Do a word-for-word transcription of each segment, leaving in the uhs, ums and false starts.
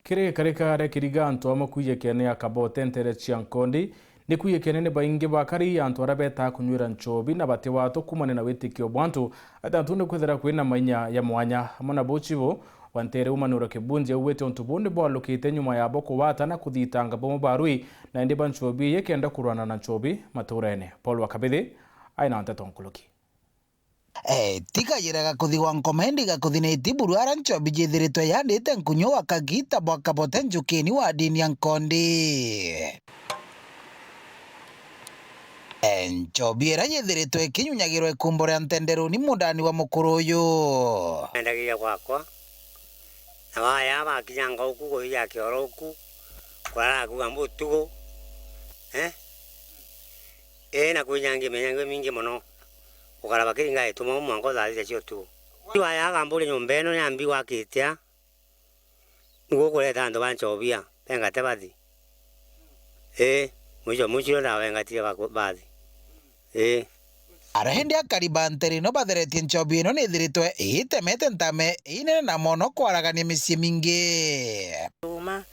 Kiri gikarika ria Kiriga, antu amwe kwijikene ya Kabote ntere cia Nkondi ni kwijikene ni baingi bakari antu aria betaa kunywira nchobi na bati wato kuumania na witikio bwa antu. Ati antu ni kwithira kwina mainya ya mwanya amwe na buchibu wa ntere umanura Kibunji augite untu buu ni bwalukite nyuma yabo kuwata na kuthitanga bamwe barui na indi ba nchobi ii kenda kurwana na nchobi maturene. Paul wa Kabithi aina nteto nkuruki. Etigayira gakuthi gwa nkomendi gakuthi ni itiburu ara nchobi jithiritwe yandite nkunyu gwa kagita bwa Kabote njukini wa dini ya Nkondi. E, nchobi ira yithiritwe ikinyunyagirwa ikumbo ria ntenderuni mundani wa mukuru uyu. Endagiria gwakwa, na waya bakinyanga uku kuthia kioro uku, kurara kuga mbutugu, eh? Ii, na kwinyangia minyangio mingi mono. Gukara bakiringa ituma mwanka thaa thita cia utuku. Waya akamburia nyomba ino ni ambi gwakite a? Nigu ukureta antu ba nchobi a, bengate bathi. Ii, mwicho mwicho ndawengatire baku-, bathi. Ii. Ara indi akari ba ntere ino batheretie nchobi ino ni ithiritwe iitemete ntame inene na mono kwaragania micii mingi. Uma,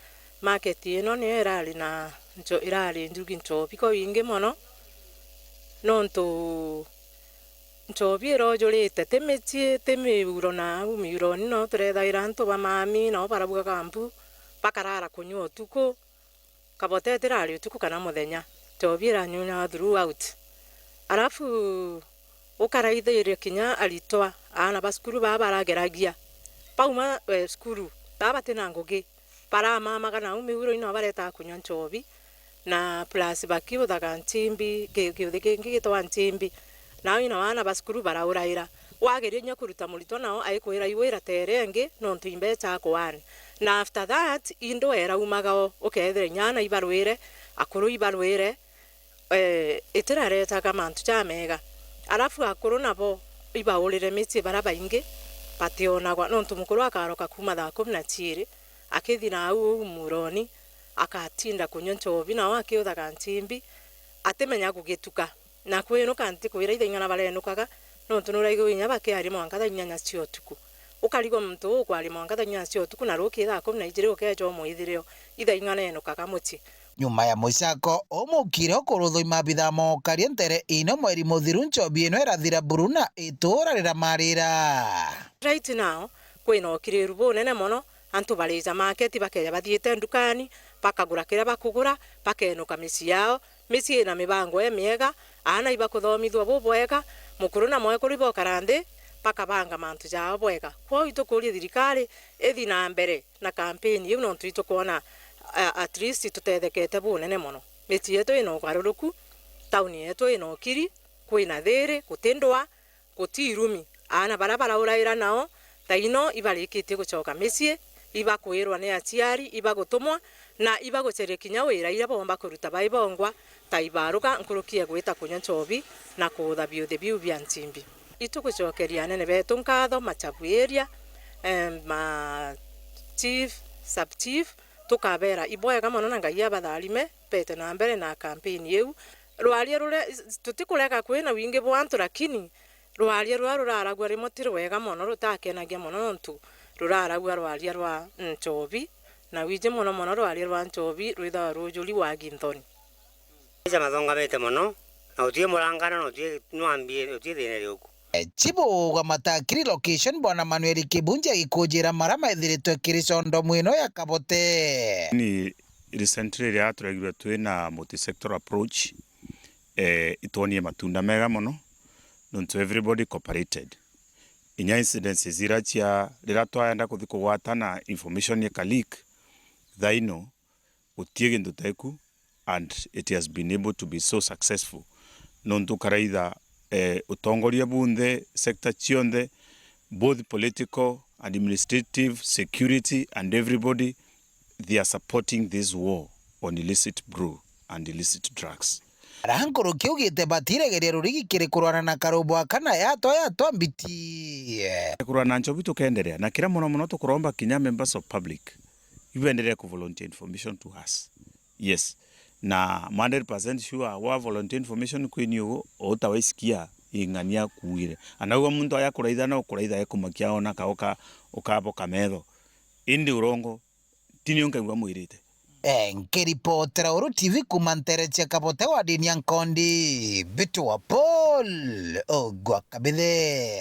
market ino niyo irari na ncho-, irari njugi nchobi kwa wingi mono, nontu nchobi irojurite ti micii, ti miuro, na au miuroni no turethaira antu ba mami, nao barabugaga mbu, bakarara kunyua utuku, Kabote itirari utuku kana muthenya, nchobi iranyunyaga throughout. Alafu ukaraithiria kinya aritwa, aana ba cukuru baa barageragia, bauma, eh, cukuru, baa batina ngugi, baramamaga nau miuro-ini nao baretaga kunyua nchobi, na plus bakiuthaga nchimbi, ki-, kiuthi kingi gitagwa nchimbi, nao ina aana ba cukuru barauraira. Wageria inya kuruta muritwa nao aikwira, "Iwira tere ingi nontu imbecha akuani." Na after that, indwera umaga o, ukethira inya aana ibarwire, akuru ibarwire, eh, itiraretaga mantu jamega. Alafu akuru nabo ibaurire micii bara baingi bationagwa, nontu mukuru akaroka kuuma thaa kumi na ciiri, akithi na au uu muroni, akatinda kunyua nchobi, nao akiuthaga nchimbi, atimenya gugituka. Na kwinuka ntikwira ithaing'ana barenukaga, nontu nuraigua inya bakiaria mwanka thaa inyanya cia utuku. Ukarigwa muntu uu ukwaria mwanka thaa inyanya cia utuku, na ruki thaa kumi na ijiri ukeeja umwithirio, ithaing'ana enukaga mucii. Nyuma ya mucako umukire ukuruthwa i maabithaa mokaria ntere ino mweri muthiru, nchobi ino irathira buru na itura riramarira. Right now, kwina ukiriru bunene mono, antu barija market, bakeja bathiite ndukani, bakagura kiria bakugura, bakenuka micii yao, micii ina mibango imiega, aana ibakuthomithua bubwega, mukuru na mwekuru ibokara nthi, bakabanga mantu jao bwega. Kwou itukuria thirikari ithi na mbere na campaign iu, nontu itukwona, a-, at least tutethekete bunene mono. Micii yetu ina ugaruruku, tauni yetu ina ukiri, kwina thiri, guti ndwa, guti irumi. Aana baria barauraira nao, thaa ino ibarikitie gucoka micii, ibakwirwa ni aciari, ibagutumwa, na ibagucaria kinya wira iria boomba kuruta bai bongwa, ta ibaruga nkuruki ya gwita kunywa nchobi na kuutha biuthi biu bia nchimbi. Itugucokeria anene betu nkatho, machabu area, em, ma chief, sub chief, tukabera ibwega mono na Ngai abatharime, bete na mbere na campaign iu. Rwaria ruria, tutikurega kwina wingi bwa antu, lakini rwaria ruria ruraragua rimwe ti rwega mono, rutakenagia mono, nontu ruraragua rwaria rwa nchobi, na wiji mono mono rwaria rwa nchobi rwithawa rujuri wa ginthoni. Aja mathongamite mono, na utie murangana, na utie nwambie, utie thina riuku. Chibu wa Matakiri location, Bwana Manuel Kibunji, agikujira mara methiritwe kiri condo mwino ya Kabote. Ni recently riria turegirwe twina multi-sector approach, eh, itwonie matunda mega mono, nontu everybody cooperated. Inya incidences ira cia riria twayenda kuthi kugwatana information ika leak, thaino gutie gintu teku, and it has been able to be so successful. Nontu karaitha, eh, utongoria bunthe, sector cionthe, both political, administrative, security and everybody, they are supporting this war on illicit brew and illicit drugs. Ara nkuruki augite batiregeria rurigi kiri kurwana na karubwa kana yatwa yatwa mbiti. Kurwana na nchobi tukenderea, na kira mono mono tukuromba kinya members of public ibenderee ku volunteer information to us. Yes. Na I'm hundred percent sure wa volunteer information kwini ugu, utawaisikia ing'ania kuugire. Anauga muntu aya kuraitha no kuraitha ekumakia ona ka uka-, ukaboka metho. Indi urongo, Ti nio nkaigua mwirite. Eh, nkiripotera Uru T V kuuma ntere cia Kabote wa dini ya Nkondi, Mbitwa Paul Ogwa Kabithe.